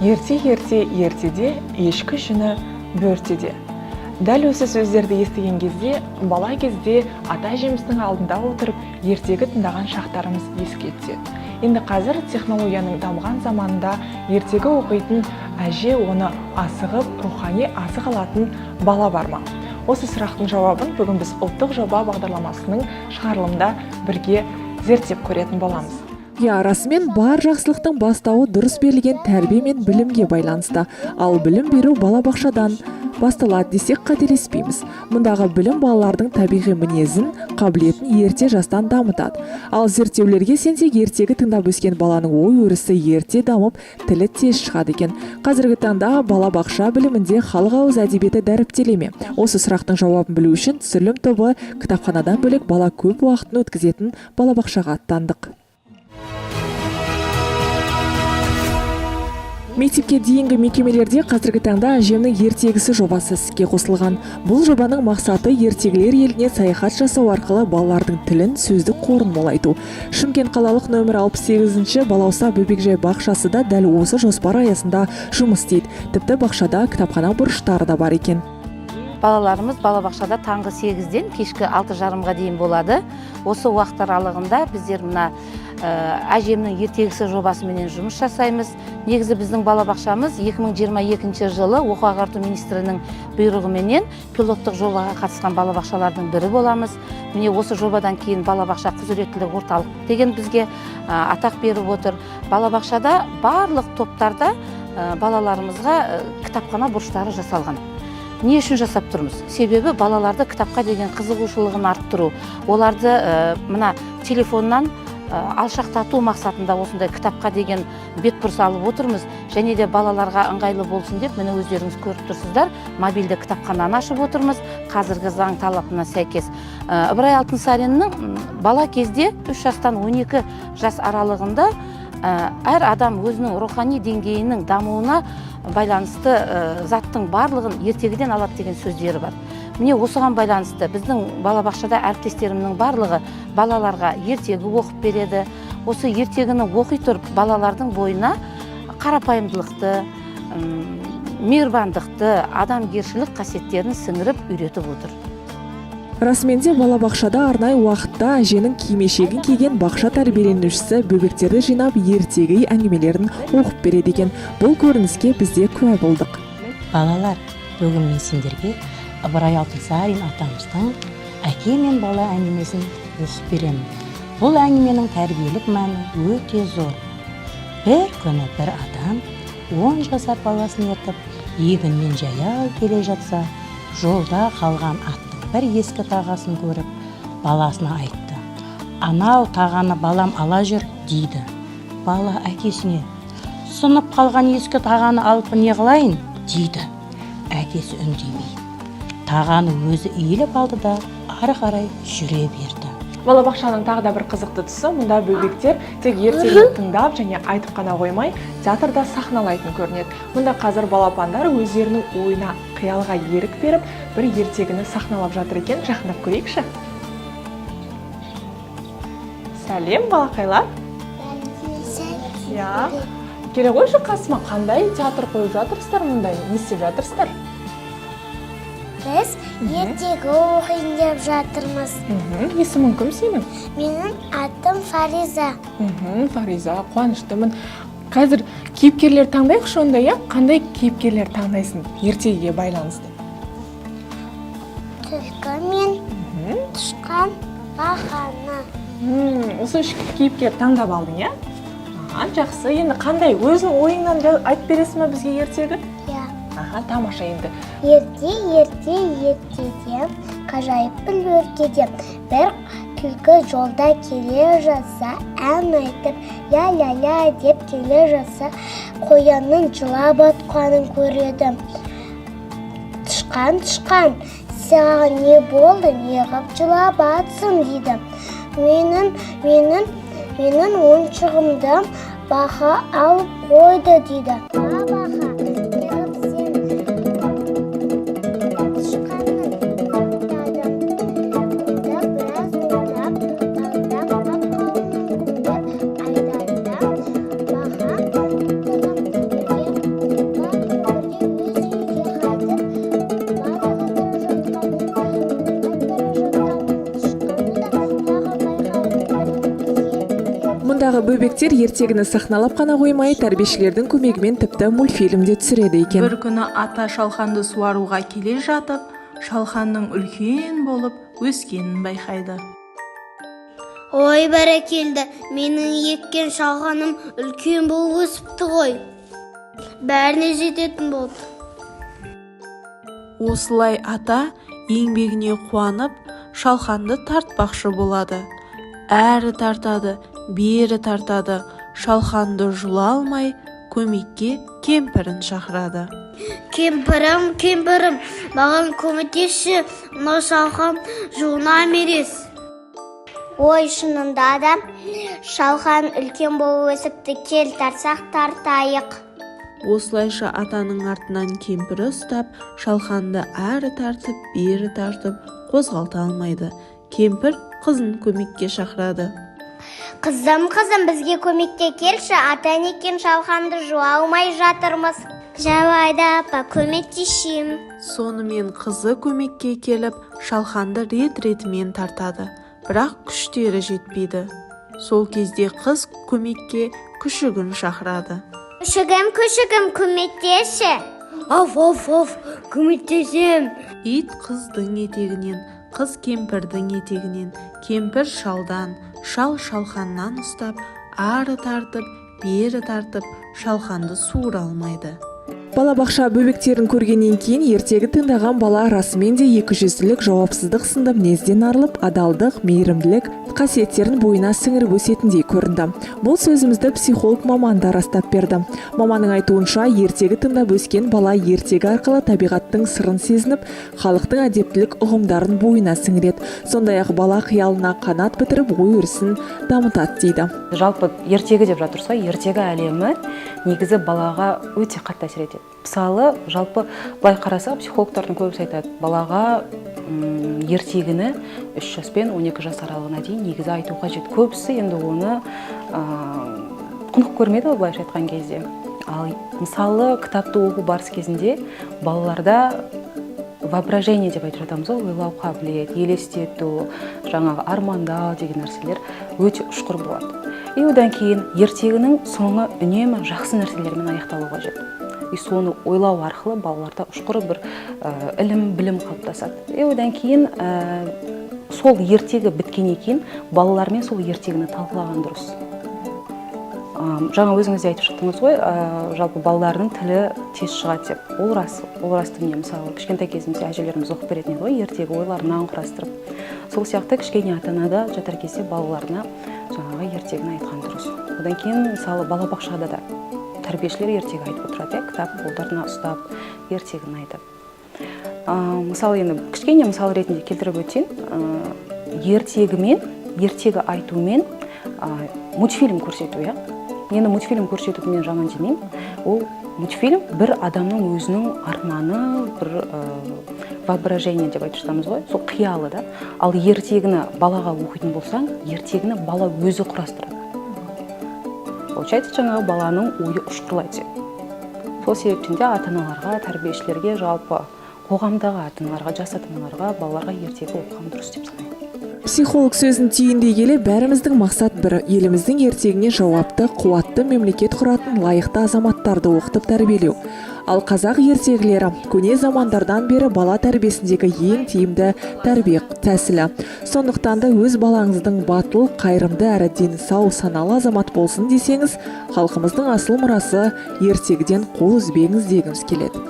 Ерте-ерте ертеде ешкі жүні бөртеде. Дәл осы сөздерді естіген кезде бала кезде ата әжеміздің алдында отырып ертегі тыңдаған шақтарымыз еске түседі. Енді қазір технологияның дамыған заманында ертегі оқитын әже, оны асығып рухани азық алатын бала бар ма? Осы сұрақтың жауабын бүгін біз ұлттық жоба бағдарламасының шығарылымында бірге зерттеп көретін боламыз. Иә, расымен бар жақсылықтың бастауы дұрыс берілген тәрбие мен білімге байланысты. Ал білім беру балабақшадан басталады десек, қателеспейміз. Мұндағы білім балалардың табиғи мінезін, қабілетін ерте жастан дамытады. Ал зерттеулерге сенсек, ертегі тыңдап өскен баланың ой өрісі ерте дамып, тілі тез шығады екен. Қазіргі таңда балабақша білімінде халық ауыз әдебиеті дәріптеле ме? Осы сұрақтың жауабын білу үшін түсірілім тобы кітапханадан бөлек бала көп уақытын өткізетін балабақшаға аттандық. Мектепке дейінгі мекемелерде қазіргі таңда «Әжемнің ертегісі» жобасы іске қосылған. Бұл жобаның мақсаты — ертегілер еліне саяхат жасау арқылы балалардың тілін, сөздік қорын молайту. Шымкент қалалық нөмір 68 Балауса бөбекжай бақшасы да дәл осы жоспар аясында жұмыс істейді. Тіпті бақшада кітапхана бұрыштары да бар екен. Балаларымыз балабақшада таңғы 8-ден кешкі 6:30-ға дейін болады. Осы уақыт аралығында біздер мына «Әжемнің ертегісі» жобасыменен жұмыс жасаймыз. Негізі біздің балабақшамыз 2022 жылы оқу ағарту министрінің бұйрығыменен пилоттық жобаға қатысқан балабақшалардың бірі боламыз. Міне, осы жобадан кейін балабақша құзыреттілік орталық деген бізге атақ беріп отыр. Балабақшада барлық топтарда балаларымызға кітапхана бұрыштары жасалған. Не үшін жасап тұрмыз? Себебі балаларды кітапқа деген қызығушылығын арттыру, оларды мына телефоннан алшақтату мақсатында осындай кітапқа деген бетбұрыс алып отырмыз. Және де балаларға ыңғайлы болсын деп, міне, өздеріңіз көріп тұрсыздар, мобильді кітапхананы ашып отырмыз қазіргі заң талабына сәйкес. Ыбырай Алтынсариннің бала кезде 3 жастан 12 жас аралығында әр адам өзінің рухани деңгейінің дамуына байланысты заттың барлығын ертегіден алады деген сөздері бар. Міне, осыған байланысты біздің балабақшада әріптестерімнің барлығы балаларға ертегі оқып береді. Осы ертегіні оқи тұрып, балалардың бойына қарапайымдылықты, мейірбандықты, адамгершілік қасиеттерін сіңіріп үйретіп отыр. Расымен де, балабақшада арнайы уақытта әженің кимешегін киген бақша тәрбиеленушісі бөбектерді жинап, ертегі әңгімелерін оқып береді екен. Бұл көрініске біз де куә болдық. Балалар, бүгін мен сендерге Ыбырай Алтынсарин атамыздың «Әке мен бала» әңгімесін оқып беремін. Бұл әңгіменің тәрбиелік мәні өте зор. Бір күні бір адам 10 жасар баласын ертіп, егіннен жаяу келе жатса, жолда қалған аттың бір ескі тағасын көріп, баласына айтты: «Анау тағаны, балам, ала жүр», — дейді. Бала әкесіне: «Сынып қалған ескі тағаны алып не қылайын?» — дейді. Әкесі үндемей, тағаны өзі иіліп алды да, ары қарай жүре берді. Балабақшаның тағы да бір қызықты тұсы: мұнда бөбектер тек ертегіні тыңдап және айтып қана қоймай, театрда сахналайтын көрінеді. Мұнда қазір балапандар өздерінің ойына, қиялға ерік беріп, бір ертегіні сахналап жатыр екен. Жақындап көрейікші. Сәлем, балақайлар! Иә, келе қойшы қасыма. Қандай театр қойып жатырсыздар мұнда? Не істеп жатырсыздар? Біз ертегі оқиын деп жатырмыз. Есімің кім сенің? Менің атым Фариза. Фариза, қуаныштымын. Қазір кейіпкерлер таңдайықшы онда, иә? Қандай кейіпкерлер таңдайсың ертегіге байланысты? Түлкі мен тышқан, бақаны. Осы үш кейіпкер таңдап алдың, иә? Аха, жақсы. Енді қандай, өзің ойыңнан айтып бересің ба бізге ертегі? Иә. Аха, тамаша енді. Ерте, ерте, ертеде, ғажайып бір өлкеде бір түлкі жолда келе жатса, ән айтып, ля ля ля деп келе жатса, қоянның жылап атқанын көреді. «Тышқан, тышқан, саған не болды, неғып жылап атсың?» — дейді. Менің ойыншығымды бақа алып қойды», — дейді. Бақа, неғып сен тышқанның тоқтады да, біраз ойлап, таңдап қалып деп айтады да, бақа тығын Мұндағы бөбектер ертегіні сахналап қана қоймай, тәрбиешілердің көмегімен тіпті мультфильм де түсіреді екен. Бір күні ата шалханды суаруға келе жатып, шалханның үлкен болып өскенін байқайды. Ой, бәрекелді, менің еккен шалғаным үлкен болып өсіпті ғой. Бәріне жететін болды. Осылай ата еңбегіне қуанып, шалханды тартпақшы болады. Әрі тартады, бері тартады, шалханды жұла алмай, көмекке кемпірін шақырады. Кемпірім, кемпірім, маған көмектесші, мынау шалқан жуына мерес. Ой, шынында да шалқан үлкен болып өсіпті, кел тартсақ тартайық. Осылайша атаның артынан кемпірі ұстап, шалханды әрі тартып, бері тартып, қозғалта алмайды. Кемпір қызын көмекке шақырады. Қызым, қызым, бізге көмекке келші, атан еккен шалқанды жуа алмай жатырмыз. Жарайды, апа, көмектесейін. Сонымен қызы көмекке келіп, шалханды рет-ретімен тартады, бірақ күштері жетпейді. Сол кезде қыз көмекке күшігін шақырады. Күшігім, күшігім, көмектесші. Аф, аф, аф, көмектесем. Ит қыздың етегінен, қыз кемпірдің етегінен, кемпір шалдан, шал шалханнан ұстап, ары тартып, бері тартып, шалханды суыра алмайды. Балабақша бөбектерін көргеннен кейін ертегі тыңдаған бала расымен де екіжүзділік, жауапсыздық сынды мінезден арылып, адалдық, мейірімділік қасиеттерін бойына сіңіріп өсетіндей көрінді. Бұл сөзімізді психолог маман да растап берді. Маманның айтуынша, ертегі тыңдап өскен бала ертегі арқылы табиғаттың сырын сезініп, халықтың әдептілік ұғымдарын бойына сіңіреді. Сондай-ақ бала қиялына қанат бітіріп, ой өрісін дамытады дейді. Жалпы ертегі деп жатырсыз ғой, ертегі әлемі негізі балаға өте қатты әсер етеді. Мысалы, жалпы былай қарасақ, психологтардың көбісі айтады, балаға ертегіні 3 жас пен 12 жас аралығына дейін негізі айту қажет. Көбісі енді оны құнық көрмеді ғой, былайша айтқан кезде. Ал мысалы, кітапты оқу барысы кезінде балаларда воображение деп айтып жатамыз ғой, ойлау қабілет, елестету, жаңағы армандау деген нәрселер өте ұшқыр болады. И одан кейін ертегінің соңы үнемі жақсы нәрселермен аяқталу қажет. И соны ойлау арқылы балаларда ұшқыр бір ілім, білім қалыптасады. И одан кейін сол ертегі біткеннен кейін балалармен сол ертегіні талқылаған дұрыс. Жаңа өзіңіз де айтып шықтыңыз ғой, жалпы балалардың тілі тез шығады деп. Ол рас, ол рас дүние. Мысалы, кішкентай кезімізде әжелеріміз оқып беретін еді ғой, ертегі ойларынан құрастырып. Сол сияқты кішкене ата-ана да жатар кезде балаларына жаңағы ертегіні айтқан дұрыс. Одан кейін, мысалы, балабақшада да тәрбиешілер ертегі айтып отырады, иә, кітап қолдарына ұстап, ертегіні айтады. Мысалы, енді кішкене мысал ретінде келтіріп өтейін. Ертегімен, ертегі айтумен мультфильм көрсету, иә. Енді мультфильм көрсетуді мен жаман демеймін. Ол мультфильм бір адамның өзінің арманы, бір воображение деп айтып жатамыз ғой, сол қиялы да. Ал ертегіні балаға оқитын болсаң, ертегіні бала өзі құрастырады. Получается, жаңағы баланың ойы ұшқырлай түседі. Сол себептен де ата-аналарға, тәрбиешілерге, жалпы қоғамдағы ата-аналарға, жас ата-аналарға балаларға ертегі оқыған дұрыс деп санаймын. Психолог сөзін түйіндей келе, бәріміздің мақсат бір: еліміздің ертеңіне жауапты, қуатты мемлекет құратын лайықты азаматтарды оқытып тәрбиелеу. Ал қазақ ертегілері көне замандардан бері бала тәрбиесіндегі ең тиімді тәрбие тәсілі. Сондықтан да өз балаңыздың батыл, қайырымды әрі дені сау, саналы азамат болсын десеңіз, халқымыздың асыл мұрасы ертегіден қол үзбеңіз дегіміз келеді.